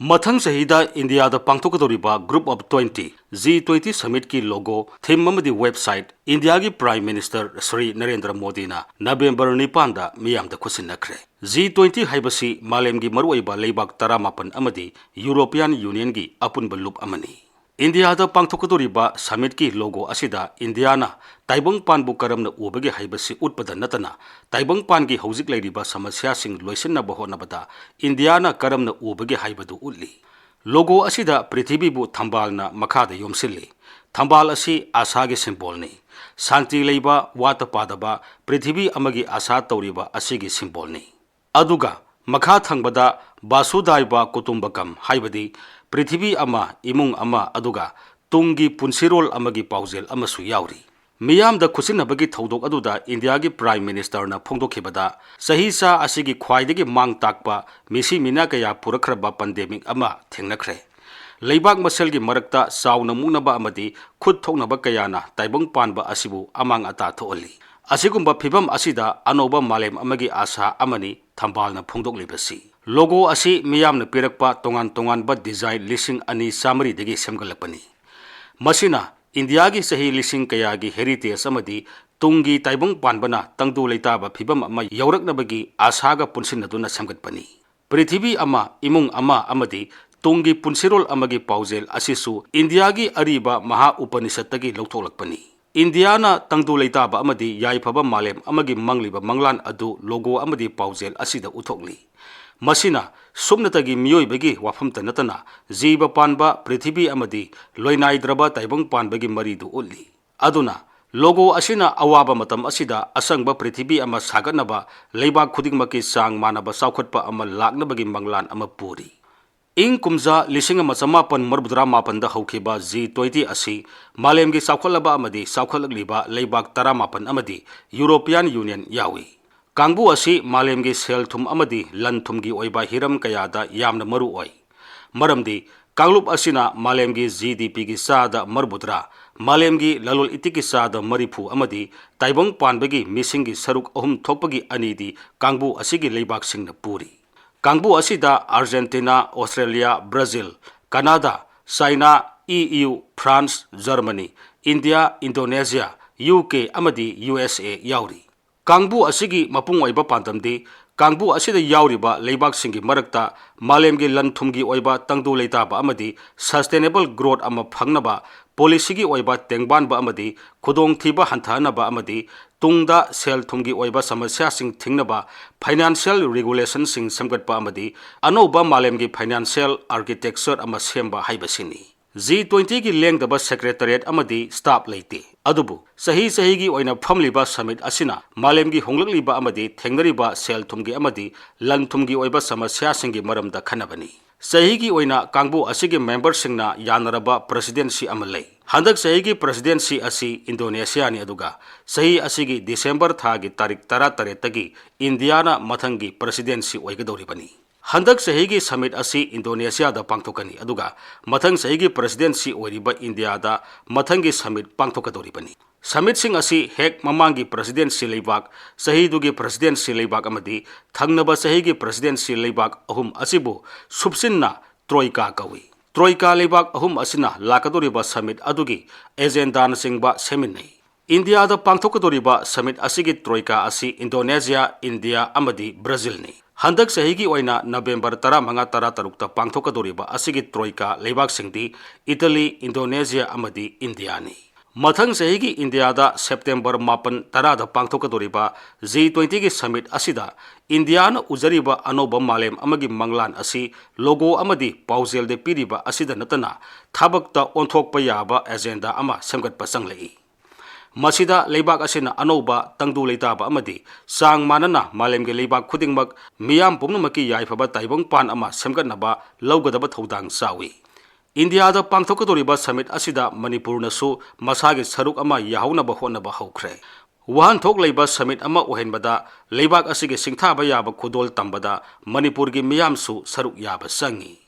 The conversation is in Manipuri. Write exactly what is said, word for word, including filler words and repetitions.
ꯃꯊꯪ ꯆꯍꯤꯗ ꯏꯟꯗꯤꯌꯥꯗ ꯄꯥꯡꯊꯣꯛꯀꯗꯧꯔꯤꯕ Group of Twenty G twenty Summitꯀꯤ logo, theme ꯑꯃꯗꯤ website ꯏꯟꯗꯤꯌꯥꯒꯤ Prime Minister ꯁ꯭ꯔꯤ ꯅꯔꯦꯟꯗ꯭ꯔ ꯃꯣꯗꯤꯅ ꯅꯕꯦꯝꯕꯔ ꯅꯤꯄꯥꯟꯗ ꯃꯤꯌꯥꯝꯗ ꯈꯨꯠꯁꯤꯟꯅꯈ꯭ꯔꯦ꯫ G twenty ꯍꯥꯏꯕꯁꯤ ꯃꯥꯂꯦꯝꯒꯤ ꯃꯔꯨꯑꯣꯏꯕ ꯂꯩꯕꯥꯛ ꯇꯔꯥꯃꯥꯄꯟ ꯑꯃꯗꯤ European Unionꯒꯤ ꯑꯄꯨꯟꯕ ꯂꯨꯞ ꯑꯃꯅꯤ꯫ ꯏꯟꯗꯤꯌꯥꯗ ꯄꯥꯡꯊꯣꯛꯀꯗꯧꯔꯤꯕ summitꯀꯤ logo ꯑꯁꯤꯗ ꯏꯟꯗꯤꯌꯥꯅ ꯇꯥꯏꯕꯪꯄꯥꯟꯕꯨ ꯀꯔꯝꯅ ꯎꯕꯒꯦ ꯍꯥꯏꯕꯁꯤ ꯎꯠꯄꯗ ꯅꯠꯇꯅ, ꯇꯥꯏꯕꯪꯄꯥꯟꯒꯤ ꯍꯧꯖꯤꯛ ꯂꯩꯔꯤꯕ ꯁꯃꯁ꯭ꯌꯥꯁꯤꯡ ꯂꯣꯏꯁꯤꯟꯅꯕ ꯍꯣꯠꯅꯕꯗ ꯏꯟꯗꯤꯌꯥꯅ ꯀꯔꯝꯅ ꯎꯕꯒꯦ ꯍꯥꯏꯕꯗꯨ ꯎꯠꯂꯤ꯫ Logo ꯑꯁꯤꯗ ꯄ꯭ꯔꯤꯊꯤꯕꯤꯕꯨ ꯊꯝꯕꯥꯜꯅ ꯃꯈꯥꯗ ꯌꯣꯝꯁꯤꯜꯂꯤ꯫ ꯊꯝꯕꯥꯜ ꯑꯁꯤ ꯑꯥꯁꯥꯒꯤ symbolꯅꯤ꯫ ꯁꯥꯟꯇꯤ ꯂꯩꯕ, ꯋꯥꯠꯇ ꯄꯥꯗꯕ, ꯄ꯭ꯔꯤꯊꯤꯕꯤ ꯑꯃꯒꯤ ꯑꯥꯁꯥ ꯇꯧꯔꯤꯕ ꯑꯁꯤꯒꯤ symbolꯅꯤ꯫ ꯑꯗꯨꯒ ꯃꯈꯥ ꯊꯪꯕꯗ ꯕꯥꯁꯨꯗꯥꯏꯕ ꯀꯨꯇꯨꯝꯕꯀꯝ, ꯍꯥꯏꯕꯗꯤ ꯄ꯭ꯔꯤꯊꯤꯕꯤ ꯑꯃ, ꯏꯃꯨꯡ ꯑꯃ, ꯑꯗꯨꯒ ꯇꯨꯡꯒꯤ ꯄꯨꯟꯁꯤꯔꯣꯜ ꯑꯃꯒꯤ ꯄꯥꯎꯖꯦꯜ ꯑꯃꯁꯨ ꯌꯥꯎꯔꯤ꯫ ꯃꯤꯌꯥꯝꯗ ꯈꯨꯠꯁꯤꯟꯅꯕꯒꯤ ꯊꯧꯗꯣꯛ ꯑꯗꯨꯗ ꯏꯟꯗꯤꯌꯥꯒꯤ Prime Ministerꯅ ꯐꯣꯡꯗꯣꯛꯈꯤꯕꯗ, ꯆꯍꯤ ꯆꯥ ꯑꯁꯤꯒꯤ ꯈ꯭ꯋꯥꯏꯗꯒꯤ ꯃꯥꯡ ꯇꯥꯛꯄ ꯃꯤꯁꯤ ꯃꯤꯅꯥ ꯀꯌꯥ ꯄꯨꯔꯛꯈ꯭ꯔꯕ pandemic ꯑꯃ ꯊꯦꯡꯅꯈ꯭ꯔꯦ꯫ ꯂꯩꯕꯥꯛ ꯃꯁꯦꯜꯒꯤ ꯃꯔꯛꯇ ꯆꯥꯎꯅ ꯃꯨꯛꯅꯕ ꯑꯃꯗꯤ ꯈꯨꯠ ꯊꯣꯛꯅꯕ ꯀꯌꯥꯅ ꯇꯥꯏꯕꯪ ꯄꯥꯟꯕ ꯑꯁꯤꯕꯨ ꯑꯃꯥꯡ ꯑꯇꯥ ꯊꯣꯛꯍꯜꯂꯤ꯫ ꯑꯁꯤꯒꯨꯝꯕ ꯐꯤꯚꯝ ꯑꯁꯤꯗ ꯑꯅꯧꯕ ꯃꯥꯂꯦꯝ ꯑꯃꯒꯤ ꯑꯥꯁꯥ ꯑꯃꯅꯤ ꯊꯝꯕꯥꯜꯅ ꯐꯣꯡꯗꯣꯛꯂꯤꯕꯁꯤ꯫ Logo ꯑꯁꯤ ꯃꯤꯌꯥꯝꯅ ꯄꯤꯔꯛꯄ ꯇꯣꯉꯥꯟ ꯇꯣꯉꯥꯟꯕ design ꯂꯤꯁꯤꯡ ꯑꯅꯤ ꯆꯥꯃꯔꯤꯗꯒꯤ ꯁꯦꯝꯒꯠꯂꯛꯄꯅꯤ꯫ ꯃꯁꯤꯅ ꯏꯟꯗꯤꯌꯥꯒꯤ ꯆꯍꯤ ꯂꯤꯁꯤꯡ ꯀꯌꯥꯒꯤ heritage ꯑꯃꯗꯤ ꯇꯨꯡꯒꯤ ꯇꯥꯏꯕꯪ ꯄꯥꯟꯕꯅ ꯇꯪꯗꯨ ꯂꯩꯇꯥꯕ ꯐꯤꯚꯝ ꯑꯃ ꯌꯧꯔꯛꯅꯕꯒꯤ ꯑꯥꯁꯥꯒ ꯄꯨꯟꯁꯤꯟꯅꯗꯨꯅ ꯁꯦꯝꯒꯠꯄꯅꯤ꯫ ꯄ꯭ꯔꯤꯊꯤꯕꯤ ꯑꯃ, ꯏꯃꯨꯡ ꯑꯃ ꯑꯃꯗꯤ ꯇꯨꯡꯒꯤ ꯄꯨꯟꯁꯤꯔꯣꯜ ꯑꯃꯒꯤ ꯄꯥꯎꯖꯦꯜ ꯑꯁꯤꯁꯨ ꯏꯟꯗꯤꯌꯥꯒꯤ ꯑꯔꯤꯕ ꯃꯍꯥ ꯎꯄꯅꯤꯁꯠꯇꯒꯤ ꯂꯧꯊꯣꯛꯂꯛꯄꯅꯤ꯫ ꯏꯟꯗꯤꯌꯥꯅ ꯇꯪꯗꯨ ꯂꯩꯇꯥꯕ ꯑꯃꯗꯤ ꯌꯥꯏꯐꯕ ꯃꯥꯂꯦꯝ ꯑꯃꯒꯤ ꯃꯪꯂꯤꯕ ꯃꯪꯂꯥꯟ ꯑꯗꯨ logo ꯑꯃꯗꯤ ꯄꯥꯎꯖꯦꯜ ꯑꯁꯤꯗ ꯎꯠꯊꯣꯛꯂꯤ꯫ ꯃꯁꯤꯅ ꯁꯨꯞꯅꯇꯒꯤ ꯃꯤꯑꯣꯏꯕꯒꯤ ꯋꯥꯐꯝꯇ ꯅꯠꯇꯅ ꯖꯤꯕ ꯄꯥꯟꯕ, ꯄ꯭ꯔꯤꯊꯤꯕꯤ ꯑꯃꯗꯤ ꯂꯣꯏꯅꯥꯏꯗ꯭ꯔꯕ ꯇꯥꯏꯕꯪ ꯄꯥꯟꯕꯒꯤ ꯃꯔꯤꯗꯨ ꯎꯠꯂꯤ꯫ ꯑꯗꯨꯅ, logo ꯑꯁꯤꯅ ꯑꯋꯥꯕ ꯃꯇꯝ ꯑꯁꯤꯗ ꯑꯁꯪꯕ ꯄ꯭ꯔꯤꯊꯤꯕꯤ ꯑꯃ ꯁꯥꯒꯠꯅꯕ, ꯂꯩꯕꯥꯛ ꯈꯨꯗꯤꯡꯃꯛꯀꯤ ꯆꯥꯡ ꯃꯥꯟꯅꯕ ꯆꯥꯎꯈꯠꯄ ꯑꯃ ꯂꯥꯛꯅꯕꯒꯤ ꯃꯪꯂꯥꯟ ꯑꯃ ꯄꯨꯔꯤ꯫ ꯏꯪ ꯀꯨꯝꯖꯥ ꯂꯤꯁꯤꯡ ꯑꯃ ꯆꯃꯥꯄꯟ ꯃꯔꯤꯐꯨꯇꯔꯥ ꯃꯥꯄꯟꯗ ꯍꯧꯈꯤꯕ G twenty ꯑꯁꯤ ꯃꯥꯂꯦꯝꯒꯤ ꯆꯥꯎꯈꯠꯂꯕ ꯑꯃꯗꯤ ꯆꯥꯎꯈꯠꯂꯛꯂꯤꯕ ꯂꯩꯕꯥꯛ ꯇꯔꯥꯃꯥꯄꯟ ꯑꯃꯗꯤ European Union ꯌꯥꯎꯏ꯫ ꯀꯥꯡꯕꯨ ꯑꯁꯤ ꯃꯥꯂꯦꯝꯒꯤ ꯁꯦꯜ ꯊꯨꯝ ꯑꯃꯗꯤ ꯂꯟ ꯊꯨꯝꯒꯤ ꯑꯣꯏꯕ ꯍꯤꯔꯝ ꯀꯌꯥꯗ ꯌꯥꯝꯅ ꯃꯔꯨ ꯑꯣꯏ꯫ ꯃꯔꯝꯗꯤ ꯀꯥꯡꯂꯨꯞ ꯑꯁꯤꯅ ꯃꯥꯂꯦꯝꯒꯤ G D Pꯒꯤ ꯆꯥꯗ ꯃꯔꯤꯐꯨꯇꯔꯥ, ꯃꯥꯂꯦꯝꯒꯤ ꯂꯂꯣꯜ ꯏꯇꯤꯛꯀꯤ ꯆꯥꯗ ꯃꯔꯤꯐꯨ ꯑꯃꯗꯤ ꯇꯥꯏꯕꯪ ꯄꯥꯟꯕꯒꯤ ꯃꯤꯁꯤꯡꯒꯤ ꯁꯔꯨꯛ ꯑꯍꯨꯝ ꯊꯣꯛꯄꯒꯤ ꯑꯅꯤꯗꯤ ꯀꯥꯡꯕꯨ ꯑꯁꯤꯒꯤ ꯂꯩꯕꯥꯛꯁꯤꯡꯅ ꯄꯨꯔꯤ꯫ ꯀꯥꯡꯕꯨ ꯑꯁꯤꯗ Argentina, Australia, Brazil, Canada, China, E U, France, Germany, India, Indonesia, U K ꯑꯃꯗꯤ ꯌꯨ ꯑꯦꯁ ꯑꯦ ꯌꯥꯎꯔꯤ꯫ ꯀꯥꯡꯕꯨ ꯑꯁꯤꯒꯤ ꯃꯄꯨꯡ ꯑꯣꯏꯕ ꯄꯥꯟꯗꯝꯗꯤ ꯀꯥꯡꯕꯨ ꯑꯁꯤꯗ ꯌꯥꯎꯔꯤꯕ ꯂꯩꯕꯥꯛꯁꯤꯡꯒꯤ ꯃꯔꯛꯇ ꯃꯥꯂꯦꯝꯒꯤ ꯂꯟ ꯊꯨꯝꯒꯤ ꯑꯣꯏꯕ ꯇꯪꯗꯨ ꯂꯩꯇꯥꯕ ꯑꯃꯗꯤ sustainable growth ꯑꯃ ꯐꯪꯅꯕ, ꯄꯣꯂꯤꯁꯤꯒꯤ ꯑꯣꯏꯕ ꯇꯦꯡꯕꯥꯟꯕ ꯑꯃꯗꯤ ꯈꯨꯗꯣꯡꯊꯤꯕ ꯍꯟꯊꯍꯟꯅꯕ ꯑꯃꯗꯤ ꯇꯨꯡꯗ ꯁꯦꯜ ꯊꯨꯝꯒꯤ ꯑꯣꯏꯕ ꯁꯃꯁ꯭ꯌꯥꯁꯤꯡ ꯊꯤꯡꯅꯕ financial regulationꯁꯤꯡ ꯁꯦꯝꯒꯠꯄ ꯑꯃꯗꯤ ꯑꯅꯧꯕ ꯃꯥꯂꯦꯝꯒꯤ financial architecture ꯑꯃ ꯁꯦꯝꯕ ꯍꯥꯏꯕꯁꯤꯅꯤ꯫ ꯖꯤ ꯇ꯭ꯋꯦꯟꯇꯤꯒꯤ ꯂꯦꯡꯗꯕ secretariat ꯑꯃꯗꯤ staff ꯂꯩꯇꯦ, ꯑꯗꯨꯕꯨ ꯆꯍꯤ ꯆꯍꯤꯒꯤ ꯑꯣꯏꯅ ꯐꯝꯂꯤꯕ summit ꯑꯁꯤꯅ ꯃꯥꯂꯦꯝꯒꯤ ꯍꯣꯡꯂꯛꯂꯤꯕ ꯑꯃꯗꯤ ꯊꯦꯡꯅꯔꯤꯕ ꯁꯦꯜ ꯊꯨꯝꯒꯤ ꯑꯃꯗꯤ ꯂꯟ ꯊꯨꯝꯒꯤ ꯑꯣꯏꯕ ꯁꯃꯁ꯭ꯌꯥꯁꯤꯡꯒꯤ ꯃꯔꯝꯗ ꯈꯟꯅꯕꯅꯤ꯫ ꯆꯍꯤꯒꯤ ꯑꯣꯏꯅ ꯀꯥꯡꯕꯨ ꯑꯁꯤꯒꯤ memberꯁꯤꯡꯅ ꯌꯥꯅꯔꯕ presidency ꯑꯃ ꯂꯩ꯫ ꯍꯟꯗꯛ ꯆꯍꯤꯒꯤ presidency ꯑꯁꯤ ꯏꯟꯗꯣꯅꯦꯁꯤꯌꯥꯅꯤ, ꯑꯗꯨꯒ ꯆꯍꯤ ꯑꯁꯤꯒꯤ ꯗꯤꯁꯦꯝꯕꯔ ꯊꯥꯒꯤ ꯇꯥꯔꯤꯛ ꯇꯔꯥꯇꯔꯦꯠꯇꯒꯤ ꯏꯟꯗꯤꯌꯥꯅ ꯃꯊꯪꯒꯤ presidency ꯑꯣꯏꯒꯗꯧꯔꯤꯕꯅꯤ꯫ ꯍꯟꯗꯛ ꯆꯍꯤꯒꯤ summit ꯑꯁꯤ ꯏꯟꯗꯣꯅꯦꯁꯤꯌꯥꯗ ꯄꯥꯡꯊꯣꯛꯀꯅꯤ, ꯑꯗꯨꯒ ꯃꯊꯪ ꯆꯍꯤꯒꯤ presidency ꯑꯣꯏꯔꯤꯕ ꯏꯟꯗꯤꯌꯥꯗ ꯃꯊꯪꯒꯤ summit ꯄꯥꯡꯊꯣꯛꯀꯗꯧꯔꯤꯕꯅꯤ꯫ Summitꯁꯤꯡ ꯑꯁꯤ ꯍꯦꯛ ꯃꯃꯥꯡꯒꯤ presidency ꯂꯩꯕꯥꯛ, ꯆꯍꯤꯗꯨꯒꯤ presidency ꯂꯩꯕꯥꯛ ꯑꯃꯗꯤ ꯊꯪꯅꯕ ꯆꯍꯤꯒꯤ presidency ꯂꯩꯕꯥꯛ ꯑꯍꯨꯝ ꯑꯁꯤꯕꯨ ꯁꯨꯞꯆꯤꯟꯅ Troika ꯀꯧꯏ꯫ Troika ꯂꯩꯕꯥꯛ ꯑꯍꯨꯝ ꯑꯁꯤꯅ ꯂꯥꯛꯀꯗꯧꯔꯤꯕ summit ꯑꯗꯨꯒꯤ agendaꯅꯆꯤꯡꯕ ꯁꯦꯝꯃꯤꯟꯅꯩ꯫ ꯏꯟꯗꯤꯌꯥꯗ ꯄꯥꯡꯊꯣꯛꯀꯗꯧꯔꯤꯕ summit ꯑꯁꯤꯒꯤ Troika ꯑꯁꯤ ꯏꯟꯗꯣꯅꯦꯁꯤꯌꯥ, ꯏꯟꯗꯤꯌꯥ ꯑꯃꯗꯤ ꯕ꯭ꯔꯥꯖꯤꯜꯅꯤ꯫ ꯍꯟꯗꯛ ꯆꯍꯤꯒꯤ ꯑꯣꯏꯅ ꯅꯕꯦꯝꯕꯔ ꯇꯔꯥꯃꯉꯥ, ꯇꯔꯥꯇꯔꯨꯛꯇ ꯄꯥꯡꯊꯣꯛꯀꯗꯧꯔꯤꯕ ꯑꯁꯤꯒꯤ Troika ꯂꯩꯕꯥꯛꯁꯤꯡꯗꯤ ꯏꯇꯥꯂꯤ, ꯏꯟꯗꯣꯅꯦꯁꯤꯌꯥ ꯑꯃꯗꯤ ꯏꯟꯗꯤꯌꯥꯅꯤ꯫ ꯃꯊꯪ ꯆꯍꯤꯒꯤ ꯏꯟꯗꯤꯌꯥꯗ ꯁꯦꯞꯇꯦꯝꯕꯔ ꯃꯥꯄꯟ, ꯇꯔꯥꯗ ꯄꯥꯡꯊꯣꯛꯀꯗꯧꯔꯤꯕ ꯖꯤ ꯇ꯭ꯋꯦꯟꯇꯤꯒꯤ summit ꯑꯁꯤꯗ ꯏꯟꯗꯤꯌꯥꯅ ꯎꯖꯔꯤꯕ ꯑꯅꯧꯕ ꯃꯥꯂꯦꯝ ꯑꯃꯒꯤ ꯃꯪꯂꯥꯟ ꯑꯁꯤ logo ꯑꯃꯗꯤ ꯄꯥꯎꯖꯦꯜꯗ ꯄꯤꯔꯤꯕ ꯑꯁꯤꯗ ꯅꯠꯇꯅ ꯊꯕꯛꯇ ꯑꯣꯟꯊꯣꯛꯄ ꯌꯥꯕ agenda ꯑꯃ ꯁꯦꯝꯒꯠꯄ ꯆꯪꯂꯛꯏ꯫ ꯃꯁꯤꯗ ꯂꯩꯕꯥꯛ ꯑꯁꯤꯅ ꯑꯅꯧꯕ ꯇꯪꯗꯨ ꯂꯩꯇꯥꯕ ꯑꯃꯗꯤ ꯆꯥꯡ ꯃꯥꯟꯅꯅ ꯃꯥꯂꯦꯝꯒꯤ ꯂꯩꯕꯥꯛ ꯈꯨꯗꯤꯡꯃꯛ ꯃꯤꯌꯥꯝ ꯄꯨꯝꯅꯃꯛꯀꯤ ꯌꯥꯏꯐꯕ ꯇꯥꯏꯕꯪꯄꯥꯟ ꯑꯃ ꯁꯦꯝꯒꯠꯅꯕ ꯂꯧꯒꯗꯕ ꯊꯧꯗꯥꯡ ꯆꯥꯎꯏ꯫ ꯏꯟꯗꯤꯌꯥꯗ ꯄꯥꯡꯊꯣꯛꯀꯗꯧꯔꯤꯕ summit ꯑꯁꯤꯗ ꯃꯅꯤꯄꯨꯔꯅꯁꯨ ꯃꯁꯥꯒꯤ ꯁꯔꯨꯛ ꯑꯃ ꯌꯥꯍꯧꯅꯕ ꯍꯣꯠꯅꯕ ꯍꯧꯈ꯭ꯔꯦ꯫ ꯋꯥꯍꯟꯊꯣꯛ ꯂꯩꯕ summit ꯑꯃ ꯑꯣꯏꯍꯟꯕꯗ ꯂꯩꯕꯥꯛ ꯑꯁꯤꯒꯤ ꯁꯤꯡꯊꯥꯕ ꯌꯥꯕ ꯈꯨꯗꯣꯜ ꯇꯝꯕꯗ ꯃꯅꯤꯄꯨꯔꯒꯤ ꯃꯤꯌꯥꯝꯁꯨ ꯁꯔꯨꯛ ꯌꯥꯕ ꯆꯪꯏ꯫